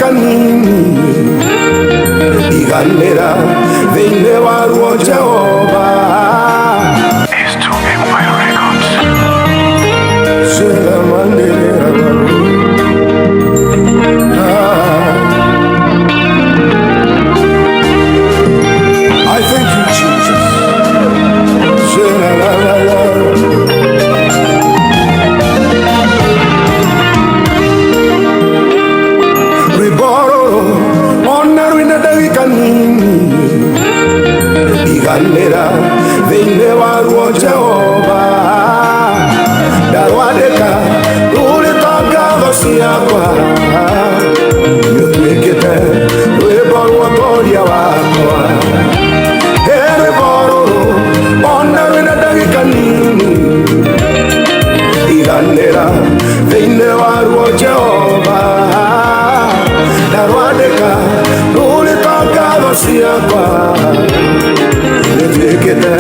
Ndagĩka nini iganĩra thĩinĩ wa ruo Jehova. S2 Empire Records. Shelamanderera. Ah. I thank you, Jesus. Shelalalala. Rwĩmbo rũrũ ona rwĩna ndagĩka nini iganĩra thĩinĩ wa ruo Jehova. Ndarwandĩka rũrĩ ta ngatho ciakwa, nĩũtuĩkĩte rwĩmbo rwa ũtoria wakwa. He rwĩmbo rũrũ ona rwĩna ndagĩka nini iganĩra thĩinĩ wa ruo Jehova. Ndarwandĩka rũrĩ ta ngatho ciakwa, nĩtuĩkĩte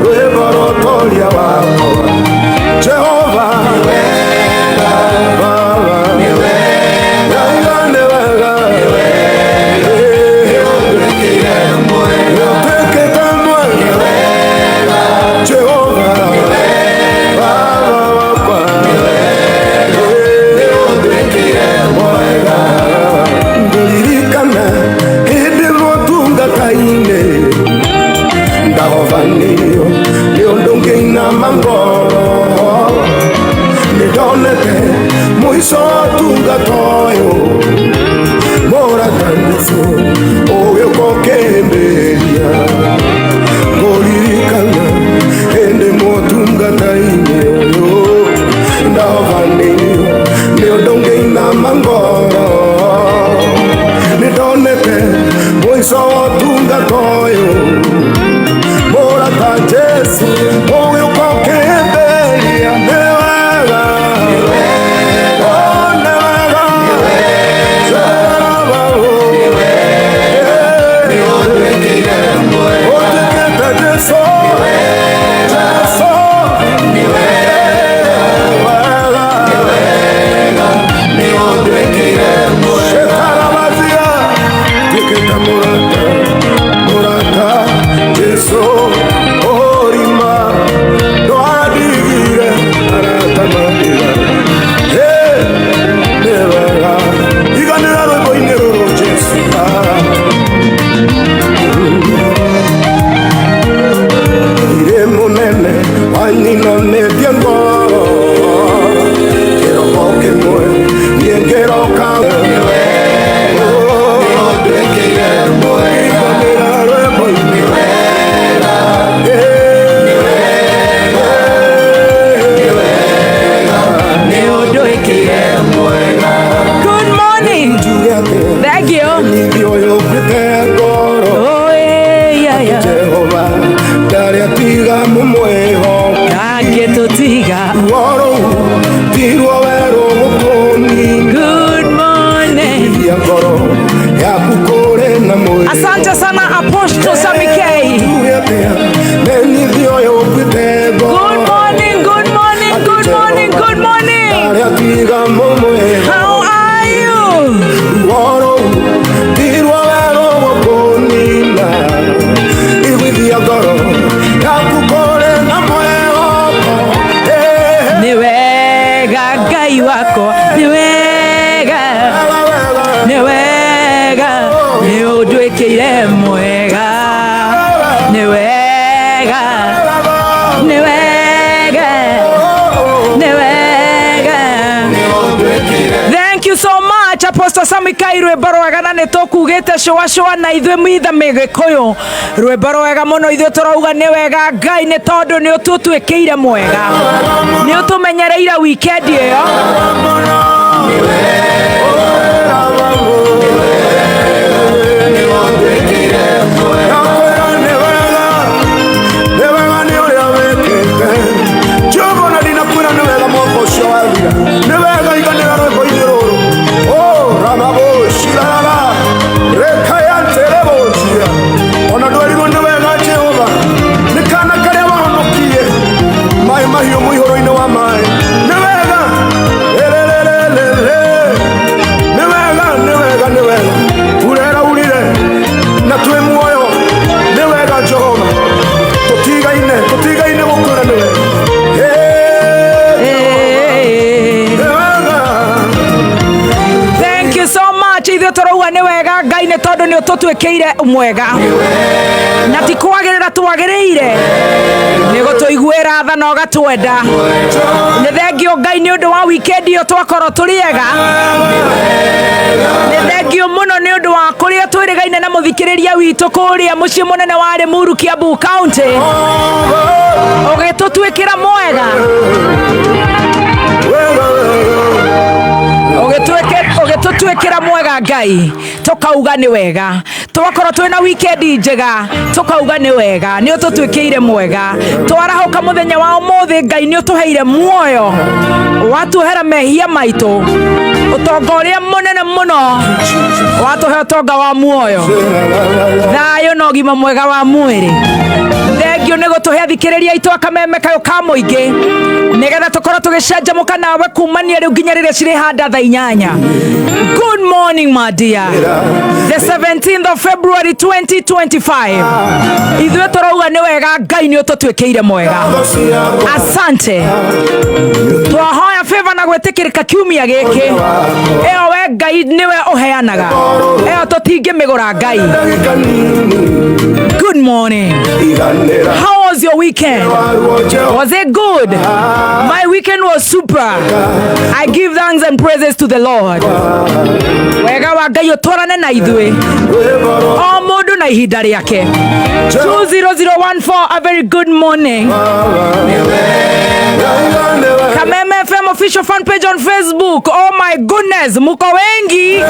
rwĩmbo rwa ũtoria wakwa. Jehova Baba, Ngai nĩ wega, nĩũtuĩkĩte mwega. Jehova Baba wakwa, mwega. Ngũririkana hĩndĩ ĩmwe ũtungata-inĩ ndahovanio nĩ ũndũ ngĩinama ngoro, nĩndonete mũico wa ũtungata ũyũ, mũrata Jesũ ũgĩũka ũkĩhĩmbĩria. Ngũririkana hĩndĩ ĩmwe ũtungata-inĩ ũyũ ndahovanio nĩ ũndũ ngĩinama ngoro, nĩndonete mũico wa ũtungata ũyũ, mũrata Jesũ ũgĩũka ũkĩhĩmbĩria. Nĩ wega, oh, nĩ wega, Jehova, ũtuĩkĩte Jesũ, Jesũ, wega. Shekarabazia, tuĩkĩte mũrata, mũrata Jesũ, ũrima ndwandigire arata mandiga. Hey, nĩ wega iganĩra rwĩmbo-inĩ rũrũ Jesũ. Ah. Irĩ mũnene wanyinamĩtie ngoro kĩroko kĩmwe niĩ ngĩroka. Iganĩra rwĩmbo-inĩ. Good morning. Thank you. Ngoro Oh, yeah. Jehova ndarĩ atiga mũmwĩho. Ndangĩtũtiga. Ruo tiruo werũ gũkũnina. Good morning. Ithia ngoro yaku kũrĩ na mwĩrĩ. Asante sana, Apostle Sammy K. Tuge atĩa menyithio ũyũ ũkuĩte ngoro. Good morning, good morning, good morning, good morning. Ndarĩ atiga mũmwĩho. How are you? Ruo tiruo werũ gũkũnina, iguithia ngoro yaku kũrĩ na mwĩhoko. Eh, Nĩ wega Ngai wakwa, nĩ wega, nĩ wega, nĩ ũnduĩkĩire mwega. Nĩ wega, nĩ wega, nĩ wega. Thank you so much, Apostle Sammy K. Rwĩmbo rwega na nĩ tũkugĩte cũa cũa na ithuĩ mitha mĩgĩkũyũ, rwĩmbo rwega mũno. Ithuĩ tũrauga nĩ wega Ngai nĩ tondũ nĩ ũtũtuĩkĩire mwega, nĩ ũtũmenyereire weekend ĩyo. Nakwĩra nĩ wega, nĩ wega nĩ ũrĩa wĩkĩte Jehova, na ndinakwĩra nĩ wega mwaka ũcio wathira. Nĩ wega, iganĩra rwĩmbo-inĩ rũrũ. O ramaboshirarara rekayantereboshia ona ndwerirwo nĩ wega Jehova nĩ kana karĩa wahonokie maĩ mahiũ mũihũro-inĩ wa maĩ. Nĩ wega. Lelelelelele. much. Ithuĩ tũrauga nĩ wega Ngai nĩ tondũ nĩ ũtũtuĩkĩire mwega na ti kwagĩrĩra twagĩrĩire, nĩ gũtũiguĩra tha na ũgatwenda. Nĩ thengio Ngai nĩ ũndũ wa weekend ĩyo twakorwo tũrĩ ega. Nĩ thengio mũno nĩ ũndũ wa kũrĩa twĩrĩgaine na mũthikĩrĩria witũ kũrĩa mũciĩ mũnene wa Limuru, Kiambu County, ũgĩtũtuĩkĩra mwega, ũgĩtũtuĩkĩra mwega Ngai, tũkauga nĩ wega. Twakorwo twĩna weekend njega, tũkauga nĩ wega, nĩ ũtũtuĩkĩire mwega. Twarahũka mũthenya wa ũmũthĩ, Ngai nĩ ũtũheire muoyo, watuohera mehia maitũ, ũtonga ũrĩa mũnene mũno watũhe, ũtonga wa muoyo, thayũ na ũgima mwega wa mwĩrĩ. Thengio nĩ gũtũhe athikĩrĩria aitũ akameme kayũ ka mũingĩ, nĩgetha tũkorwo tũgĩcanjamũka nawe kumania rĩu nginya rĩrĩa cirĩhanda thaa 8. Good morning, my dear. The 17th of February 2025, ithuĩ tũrauga nĩ wega Ngai nĩ ũtũtuĩkĩire mwega. Asante. Twahoya favor na gwĩtĩkĩrĩka kiumia gĩkĩ. Ĩyo we Ngai nĩwe ũheanaga, ĩyo tũtingĩmĩgũra Ngai. Good morning. How was your weekend? Was it good? My weekend was super. I give thanks and praises to the Lord. Wega wa Ngai ũtwarane na ithuĩ, o mũndũ na ihinda rĩake. 20014, a very good morning. Kameme FM official fan page on Facebook. Oh my goodness, muko wengi.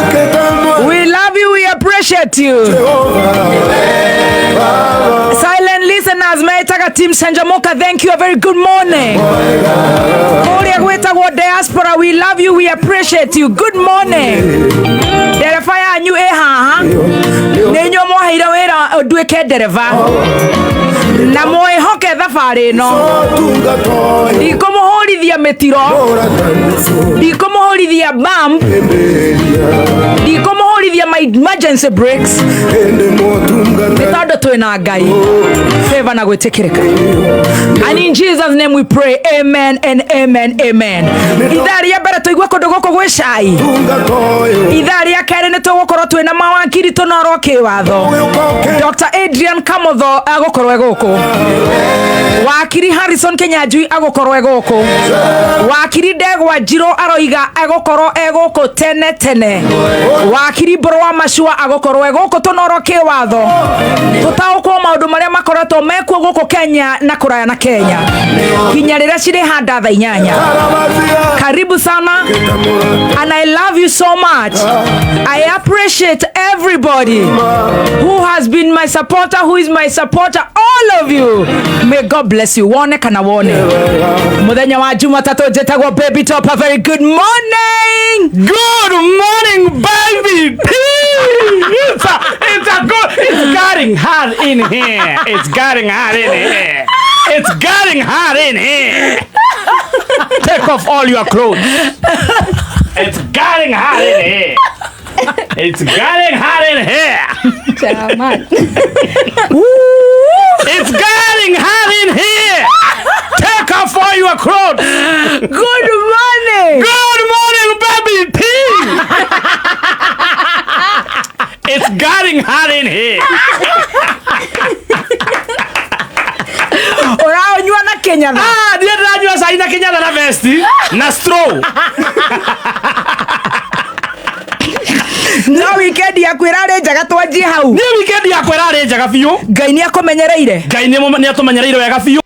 We love you, we appreciate you. Silent listeners, metaga team Sanjamoka, thank you, a very good morning. Kũrĩa gwĩtagwo diaspora, we love you, we appreciate you. Good morning. Ndereba yanyu ĩ haha, nĩ inyuĩ mwaheire wĩra nduĩke ndereba na mwĩhoke thabarĩ ĩno. Ndikũmũhũrithia mĩtiro, ndikũmũhũrithia bump, ndikũmũhũrithia my emergency brakes, nĩ tondũ twĩna Ngai. Favor na gwĩtĩkĩrĩka, and in Jesus' name we pray, amen and amen, amen. Ithaa rĩa mbere tũigue kũndũ gũkũ gwĩ cai. Ithaa rĩa kerĩ nĩ tũgũkorwo twĩna mawakiri tũnorwo kĩwatho. Dr Adrian Kamotho agũkorwo e gũkũ, wakiri Harrison Kenyanjui agũkorwo e gũkũ, wakiri Ndegwa Njirũ aroiga agũkorwo e gũkũ tene tene, wakiri Mbũrũ wa Macua agũkorwo e gũkũ tũnorwo kĩwatho, tũtaũkwo maũndũ marĩa makoretwo mekuo gũkũ Kenya na kũraya na Kenya, nginya rĩrĩa cirĩ handa thaa 8. Karibu sana, and I love you so much. I appreciate everybody who has been my supporter, who is my supporter. All of you, may God bless you. Wone kana wone muthenya wa Jumatatũ. Njĩtagwo Baby Top. A very good morning. Good morning, baby P. It's a good. It's getting hot in here. It's getting hot in here. It's getting hot in here. Take off all your clothes. It's getting hot in here. It's getting hot in here. Chairman. It's getting hot in here. Take off all your clothes. Good morning. Good morning, baby P. It's getting hot in here. Ũraũnyua na kĩnyatha? Ah, ndiĩ ndĩranyua cai na kĩnyatha na vesti na straw. No weekend yaku ĩrarĩ njega? Twanjie hau. Niĩ weekend yakwa ĩrarĩ njega biũ. Ngai nĩ akũmenyereire. Ngai nĩ atũmenyereire wega biũ.